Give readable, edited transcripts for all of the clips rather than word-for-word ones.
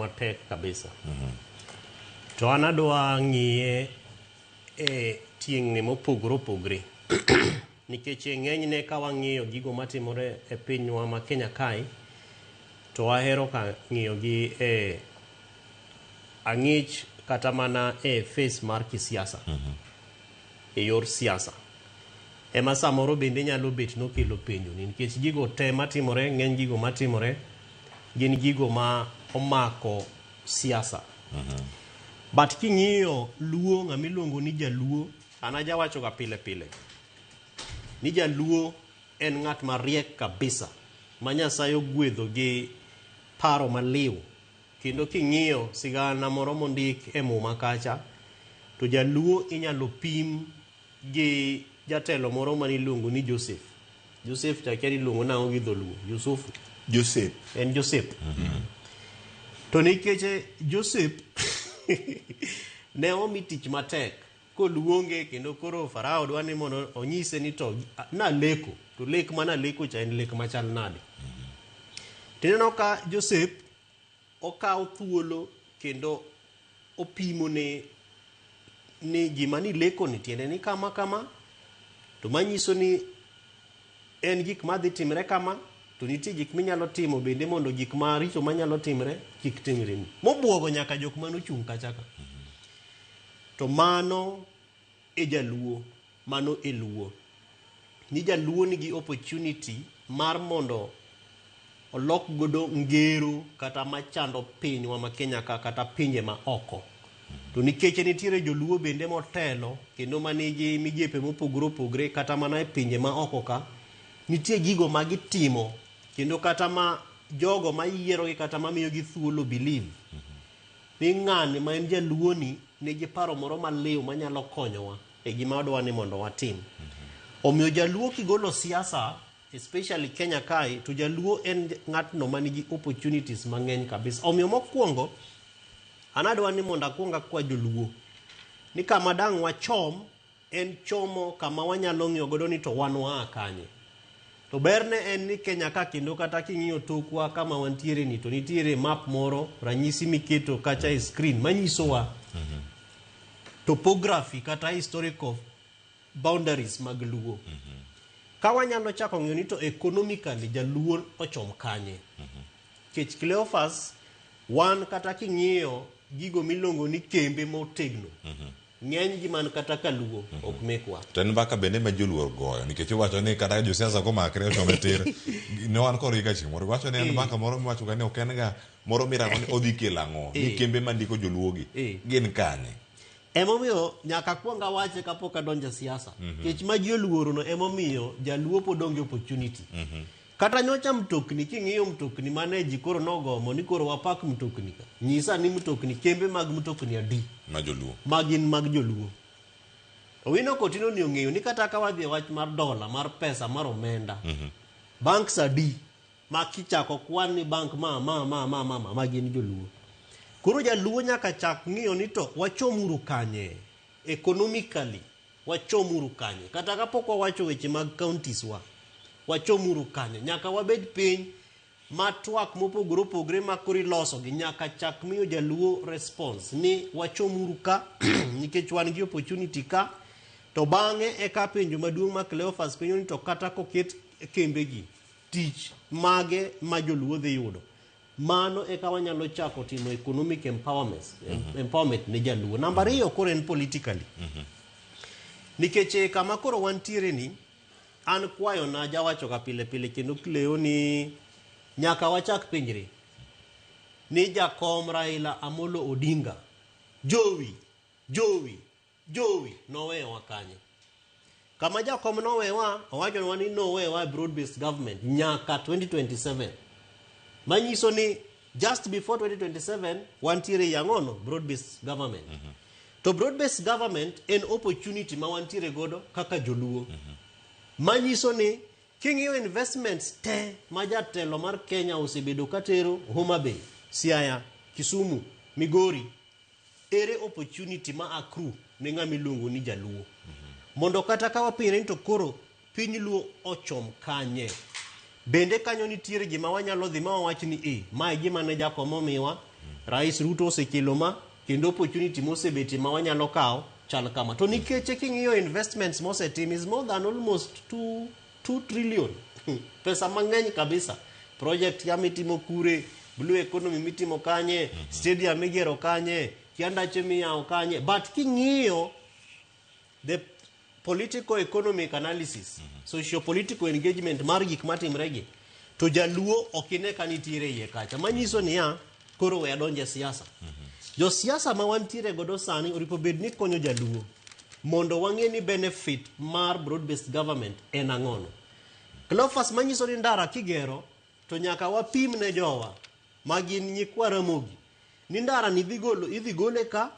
matek kabisa. To an adwa ng'iye e tieng'ni mopogore opogore. Nikech e ng'enyne ka wang'iyo gigo matimore e pinywa ma Kenya kae, to wahero ka ng'iyogi e ang'ich kata mana e face mar kisiasa. E yor siasa. Ema samoro bende nyalo bet nokelo penjo ni nikech gigo te matimore, ng'eny gigo matimore gin gigo ma omako siasa. But king'iyo Luo, ng'ama iluongo ni Jaluo, an ajawacho ga pile pile ni Jaluo en ng'at mariek kabisa ma Nyasaye ogwedho gi paro maliw. Kendo king'iyo sigana moro mondik e Muma kacha, to Jaluo inyalo pim gi jatelo moro mane iluongo ni Joseph. Joseph cha akia ni iluongo nang'o gi dholuo. Yusufu. Joseph. En Joseph. To nikech Joseph ne omi tich matek koluonge kendo koro Farao dwa ni mondo onyise ni to naleko to lek ma naleko cha en lek machal nade. Tineno ka Joseph okawo thuolo kendo opimo ne ni gima nileko ni tiende ni kama kama to manyiso ni en gik madhi timre kama to nitie gik minyalo timo bende mondo gik maricho manyalo timre kik timreni. Mobuogo nyaka jok manochung' kacha ka. To mano e Jaluo, mano e Luo. Ni Jaluo nigi opportunity mar mondo olok godo ngero kata machando pinywa ma Kenya ka kata pinje ma oko. To nikech nitiere joluo bende motelo kendo manigi migepe mopogore opogore kata mana e pinje ma oko ka, nitie gigo ma gitimo kendo kata ma jogo mayierogi kata mamiyogi thuolo believe ni ng'ani ma en jaluo ni nigi paro moro maliw manyalo konyowa e gima wadwa ni mondo watim. Omiyo jaluo kigolo siasa especially Kenya kae to jaluo en ng'atno manigi opportunities mang'eny kabisa. Omiyo mokwongo an adwa ni mondo akwong akwa joluo ni kama dang' wachom en chomo kama wanyalo ng'iyo godo ni to wan waa kanye. To berne en ni Kenya ka kendo kata king'iyo tokwa kama wantiere ni to nitiere map moro ranyisi miketo kacha e screen manyisowa topography kata historical boundaries mag Luo. Ka wanyalo chako ng'iyo ni to economically jaluo ochom kanye. Nikech Cleophas wan kata king'iyo gigo miluongo ni kembe motegno ng'eny gi man kata kaluo ok mekwa. To en mbaka bende ma joluor goyo nikech iwacho ni kata josiasa komakre ochome tir ne wan kodgi ka chieng' moro iwacho ni en mbaka moro miwacho ga ni ok en ga moro mirango ni odhi kelo ang'o ni kembe mandiko joluogi gin kanye. Emomiyo nyaka akwong awache kapok adonjo e siasa. Nikech ma ji oluoro no emomiyo jaluo pod onge opportunity. Kata nyocha mtokni king'iyo mtokni mane ji koro nogomo ni koro wapak mtokni ka. Nyisa ni mtokni kembe mag mtokni adi ma joluo ma gin mag joluo. Owino Kotino ni ong'eyo ni kata ka wadhi e wach mar dola mar pesa mar omenda banks adi ma kichako kwan ni bank ma ma ma ma ma ma, ma gin joluo. Koro jaluo nyaka chak ng'iyo ni to wachomuru kanye economically wachomuru kanye kata kapok wawacho weche mag counties wa wachomuru kanye nyaka wabed piny ma twak mopogore opogore ma koro iloso gi nyaka chak miyo jaluo response ni wachomuru ka nikech wan gi opportunity ka to bang'e eka penjo maduong' ma Cleophas penjo ni to kata koket kembegi tich mage ma joluo dhi yudo mano eka wanyalo chako timo economic empowerment, empowerment ne jaluo. Namba ariyo koro en politically. Nikech e kama koro wantiere ni an kwayona jawacho ga pile pile kendo Cleo ni nyaka wachak penjre ni jakom Raila Amolo Odinga Jowi Jowi Jowi noweyowa kanye? Kama jakom nowewa, owachonwa ni nowewa e broad based government nyaka 2027. Manyiso ni just before 2027 wantiere e ang'ono broad based government. To broad based government en opportunity ma wantiere godo kaka joluo. Manyiso ni king'iyo investments te ma jatelo mar Kenya osebedo katero Homa Bay, Siaya, Kisumu, Migori, ere opportunity ma accrue ne ng'ama iluongo ni jaluo mondo kata ka wapenjre ni to koro piny luo ochom kanye bende kanyo nitiere gima wanyalo dhi ma wawach ni e mae gima ne jakom omiwa Rais Ruto osekelo ma kendo opportunity mosebetie ma wanyalo kawo chal kama. To nikech king'iyo investments mosetim is more than almost 2 trillion. Pesa mang'eny kabisa. Project ya mitimo kure, blue economy mitimo kanye, stadium migero kanye, kiandache miyawo kanye. But king'iyo the political economic analysis, socio-political engagement mar gik matimre gi, to jaluo ok ine ka nitiere iye kacha. Manyiso niya, koro we adonje siasa. Josiasa ma wantiere godo sani oripo bed ni konyo jaluo mondo wang'e ni benefit mar broad based government en ang'ono. Cleophas, manyiso ni ndara kigero to nyaka wapim ne jowa ma gin nyikwa Ramogi ni ndara ni idhi golo idhi gole ka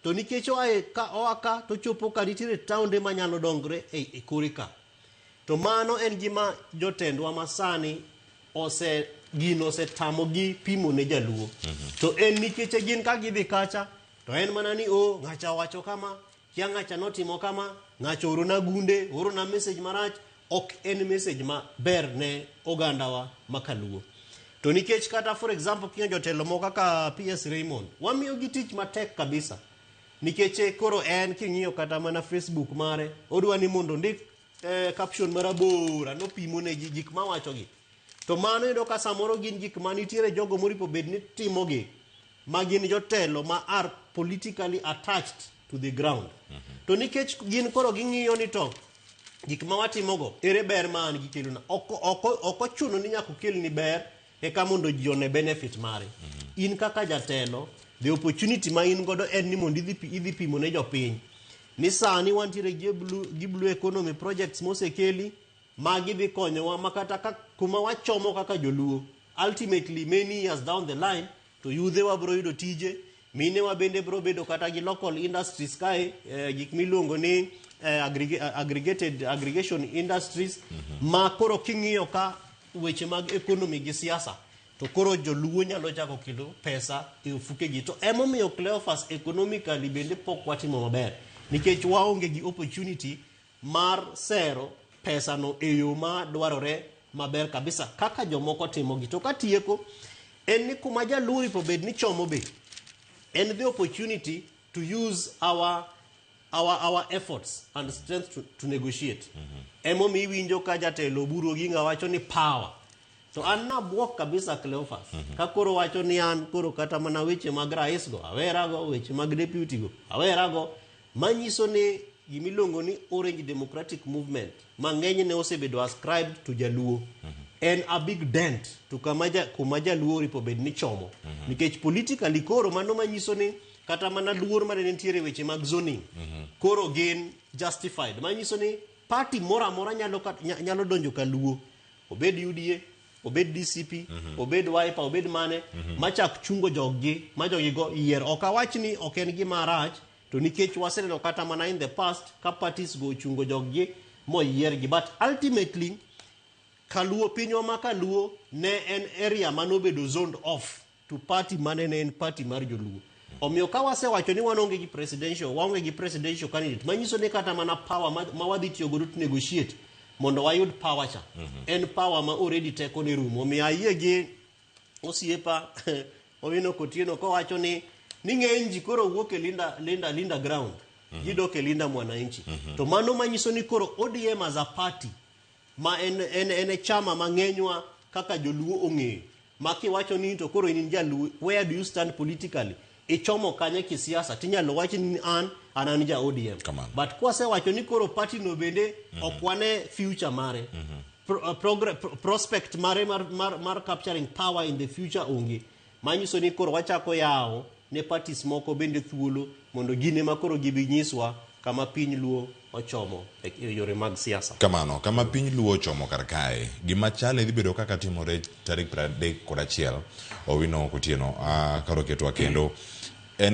to nikech oa e ka oa ka to chopo ka nitiere taonde manyalo dongre e kore ka. To mano en gima jotendwa masani ose gino osetamogi pimo ne jaluo. To en nikech gin ka gidhi kacha to en mana ni o ng'acha owacho kama, kia ng'acha notimo kama, ng'acha oorona gunde, oorona message marach. Ok en message maber ne ogandawa ma kaluo. To nikech kata for example king'iyo jotelo moko kaka PS Raymond, wamiyo gi tich matek kabisa. Nikech koro en king'iyo kata mana Facebook mare, odwa ni mondo ondik caption marabora nopimo ne ji gik mawachogi. To mano iyudo ka samoro gin gik ma nitiere jogo moripo bed ni timogi ma gin jotelo ma are politically attached to the ground. To nikech gin koro ging'iyo ni to gik ma watimogo ere ber ma an gikelona. Ok ochuno ni nyaka okelni ber eka mondo ji one benefit mare. In kaka jatelo, the opportunity ma in godo en ni mondo idhi pimo ne jopiny ni sani wantiere gi blue economy projects mosekeli magi dhi konyowa ma kata ka kuma wachomo kaka joluo ultimately many years down the line to yudhewa biro yudo tije, minewa bende biro bedo kata gi local industries kae, gik miluongo ni aggregated aggregation industries ma koro king'iyo ka weche mag economy gi siasa to koro joluo nyalo chako kelo pesa e ofukegi. To emomiyo Cleophas, economically bende pok watimo maber nikech waonge gi opportunity mar sero pesano e yo ma dwarore maber kabisa kaka jomoko timogi. To katieko en ni kuma jaluo oripo bed ni chomo be en the opportunity to use our efforts and strength to negotiate. Emomiyo iwinjo ka jatelo Oburu Oginga wacho ni power. To an nabuok kabisa, Cleophas, ka koro wacho ni an koro kata mana weche mag rais go awerago, weche mag deputy go awerago, manyiso ni gimiluongo ni Orange Democratic Movement ma ng'enyne osebedo ascribed to jaluo en a big dent to kuma jaluo oripo bed ni chomo. Nikech politically koro mano manyiso ni kata mana luor mane nitiere weche mag zoning koro gin justified, manyiso ni party moro amora nyalo donjo kaluo, obed UDA, obed DCP, obed Wiper, obed mane, machak chungo joggi ma jogi go yier. Ok awach ni ok en gima rach, to nikech waseneno kata mana in the past ka parties go ochungo joggi moyiergi, but ultimately kaluo pinywa ma kaluo ne en area manobedo zoned off to party mane ne en party mar joluo. Omiyo ka wasewacho ni wan onge gi presidential waonge gi presidential candidate, manyiso ni kata mana power ma wadhi tiyo godo to negotiate mondo wayud power cha en power ma already teko ne rumo. Omiyo ayie gi osiepa Owino Kotieno kowacho ni ng'eny ji koro wuok e Linda ground gidok e Linda Mwananchi. To mano manyiso ni koro ODM as a party ma en e chama ma ng'enywa kaka joluo ong'eyo ma kiwacho ni to koro in jaluo, where do you stand politically, ichomo kanye kisiasa, tinyalo wach ni an ja ODM. Kamano. But kwasewacho ni koro party no bende ok wane future mare, prospect mare mar capturing power in the future onge, manyiso ni koro wachako yawo ne parties moko bende thuolo mondo gin ema koro gibi nyiswa kama piny luo ochomo e yore mag siasa. Kamano, kama piny luo ochomo kar kae, gima chale dhi bedo kaka timore tarik 31 Owino Kotieno, koro ketwa kendo.